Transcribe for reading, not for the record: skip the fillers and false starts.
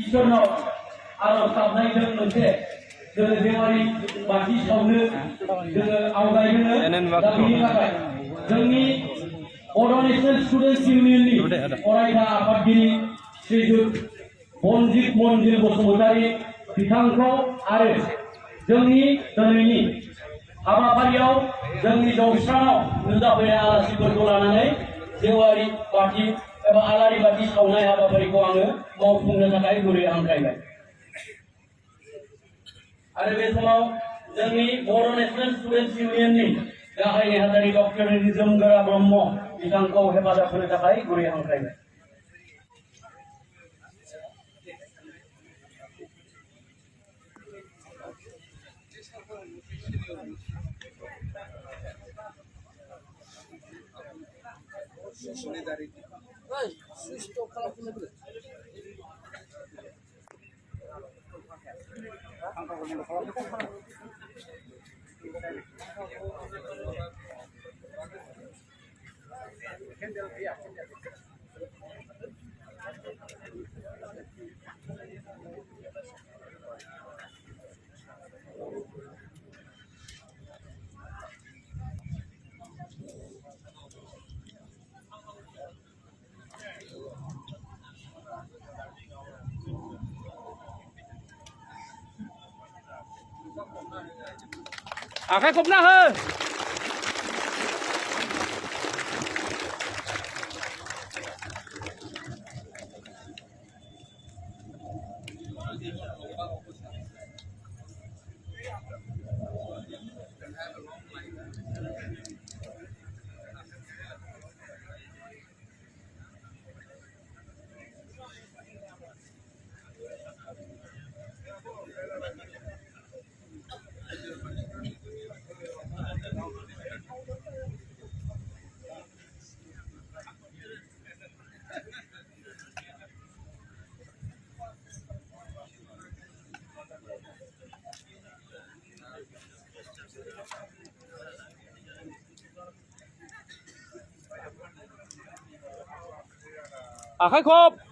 इसोरनाव आरज गाबनायजों मोनसे जोङो जेवारि बाथि सावनो जोङो आवगायहोनो दा बिनि थाखाय जोंनि बड' नेशनेल स्टुडेन्टस इउनियननि अरायथा आफादगिरि श्रीजुत बनजित मन्जिल बसुमतारी बिथांखौ आरो जोंनि दिनैनि हाबाफारियाव जोंनि जौस्राङाव नुजाफैनाय आलासिफोरखौ लानानै जेवारि बाथि एबा आलारि बाथि सावनाय हाबाफारिखौ आङो मावफुंनो थाखाय गुरै हांख्रायबाय। आरो बे समाव जोंनि बर' नेशनेल स्टुडेन्टस इउनियननि गाहाय नेहाथारि डक्टर निजोमगोरा ब्रह्म बिथांखौ हेफाजाब होनो थाखाय गुरै हांख्रायबाय। आखाइ खबना हो। आखाइ खब।